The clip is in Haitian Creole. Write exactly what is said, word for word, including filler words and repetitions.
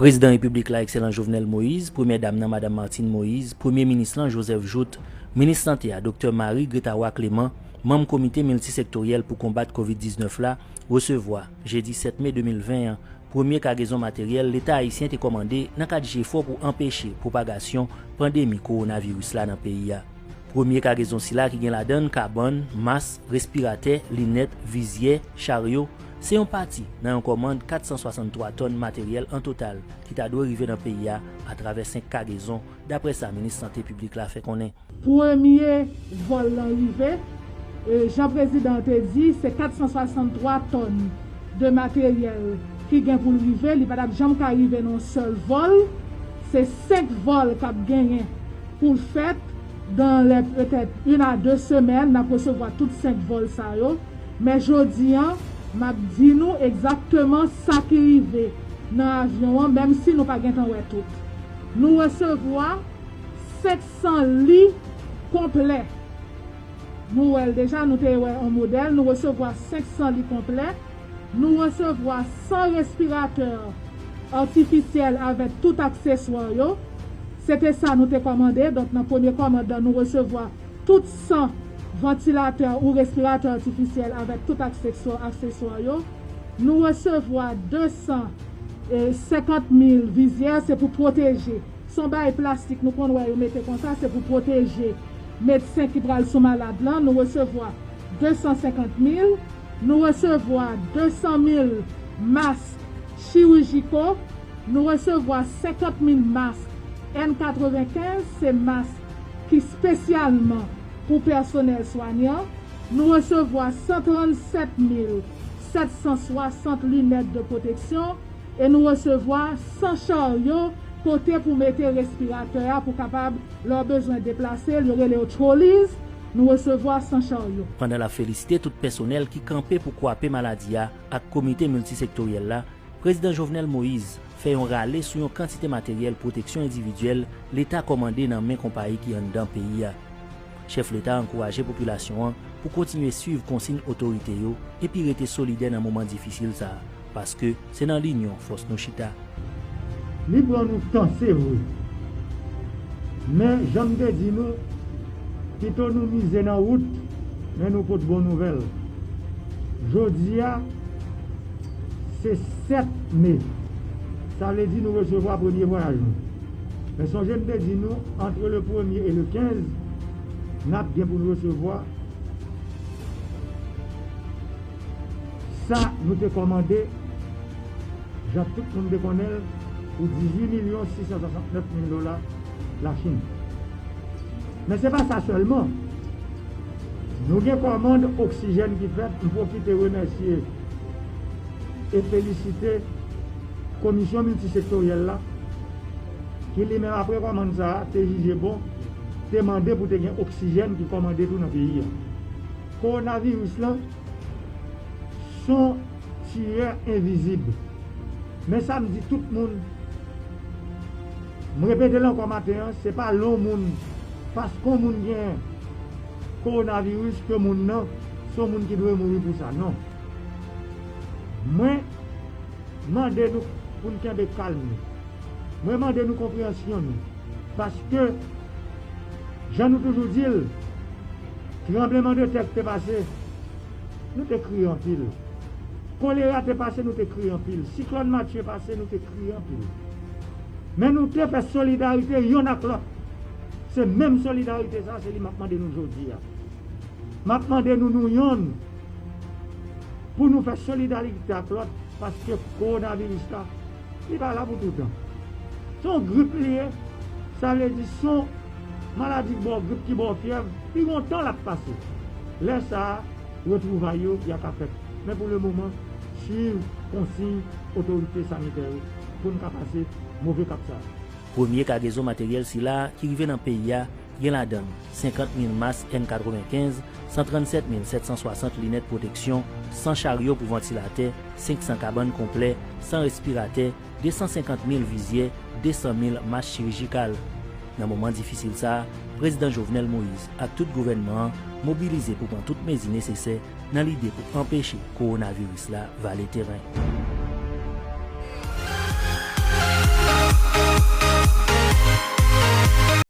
Prezidan Repiblik la, Ekselans Jovenel Moïse, Premyè Dam nan, Madanm Martine Moïse, Premye Minis lan, Joseph Jouthe, Minis Sante a, Doktè Marie Gretaroy Clément, manm Komite Miltisektoryèl pou Konbat Kovid diznèf la, resevwa, jedi sèt me de mil ven an, premye kagezon materyèl Leta ayisyen te kòmande nan kad jefò pou anpeche pwopagasyon pandemi kowonaviris la nan peyi a. Premye kagezon sila ki gen ladan l kabann, mas, respiratè, linèt, vizyè, charyo, se yon pati nan yon kòmand kat san swasanntwa tòn materyèl an total ki ta dwe rive nan peyi a atravè senk kagezon, daprè sa minis sante piblik la fè konnen. Premye vòl lan rive, e, jan prezidan an te di, se kat san swasanntwa tòn de materyèl ki gen pou l rive, li pa t ap janm ka rive nan yon sèl vòl. Se senk vòl k ap genyen pou l fèt. Dan lè petèt une à deux semaines, n ap resevwa tout senk vòl sa yo. Men jodi an, m ap di nou egzakteman sa ki rive nan avyon an, menm si nou pa gentan wè tout. Nou resevwa senk san li konplè. Nou wè l deja, nou te wè yon modèl, nou resevwa senk san li konplè. Nou resevwa san respiratè atifisyèl avèk tout akseswa yo. Se te sa nou te kòmande, donk nan premye kòmand lan, nou resevwa tout san vantilatè ou respiratè atifisyèl avèk tout akseswa, akseswa yo. Nou resevwa de san senkant mil vizyè, se pou pwoteje. Se yon bagay plastik nou konn wè yo mete konsa, se pou pwoteje medsen ki pral sou malad lan. Nou resevwa de san senkant mil. Nou resevwa de san mil mask chirijiko. Nou resevwa senkant mil mask N katrevenkenz, se mask ki espesyalman pou pèsonèl swanyan. Nou resevwa san trannsèt mil sèt san swasant linèt de pwoteksyon e nou resevwa san charyo kote pou mete respiratè a pou kapab, lè w bezwen deplase l, yo rele yo trolleys, nou resevwa san charyo. Pandan l ap felisite tout pèsonèl ki kanpe pou kwape maladi a ak Komite Miltisektoryèl la, Prezidan Jovenel Moïse fè yon rale sou yon kantite materyèl pwoteksyon endividyèl Leta kòmande nan men konpayi ki anndan peyi a. Chèf Leta ankouraje popilasyon an pou kontinye swiv konsiy otorite yo epi rete solidè nan moman difisil sa a, paske se nan linyon fòs nou chita. Li pran nou tan, se vre. Men, jan m te di nou, pito nou mize nan wout, men nou pot bon nouvèl. Jodi a, se sèt me. Sa vle di nou resevwa premye vwayaj nou. Men sonje m te di nou, antre le premye e le kenz, n ap gen pou n resevwa sa nou te kòmande, jan tout moun te konnen l, pou dizuit milyon sis san swasannnèf mil dola Lachin. Men se pa sa sèlman. Nou gen kòmand oksijèn ki fèt, m pwofite remèsye e felisite Komisyon Miltisektoryèl la, ki li menm apre kòmand sa a, te jije bon, te mande pou te gen oksijèn ki kòmande tou nan peyi a. Kowonaviris lan, se yon tiyè envizib. Men sa m di tout moun, m repete l ankò maten an, se pa lè yon moun, paske yon moun gen kowonaviris ke moun nan, se yon moun ki dwe mouri pou sa, non. Mwen mande nou pou n kenbe kalm nou. Mwen mande nou konpreyansyon nou. Paske, jan nou toujou di l, tranblemanntè k te pase, nou te kriye anpil. Kolera te pase, nou te kriye anpil. Siklòn Matye pase, nou te kriye anpil. Men nou te fè solidarite yonn ak lòt. Se menm solidarite sa, se li m ap mande nou jodi a. M ap mande nou, nou yonn, pou nou fè solidarite ak lòt, paske kowonaviris la, li pa la pou toutan. Se yon grip li ye, sa vle di se yon maladi ki ba w grip, ki ba w fyèv, li gen yon tan l ap pase. Lè sa a, retwouvay yo, y a ka fèt. Men pou le moman, swiv konsiy otorite sanitè yo pou n ka pase move kap sa a. Premye kagezon materyèl sila ki rive nan peyi a gen ladan l senkant mil mas N katrevenkenz, san trannsèt mil sèt san swasant linèt pwoteksyon, san charyo pou vantilatè, senk san kabann konplè, san respiratè, de san senkant mil vizyè, de san mil mas chirijikal. Nan moman difisil sa a, Prezidan Jovenel Moïse ak tout gouvènman an mobilize pou pran tout mezi nesesè nan lide pou anpeche kowonaviris la vale teren.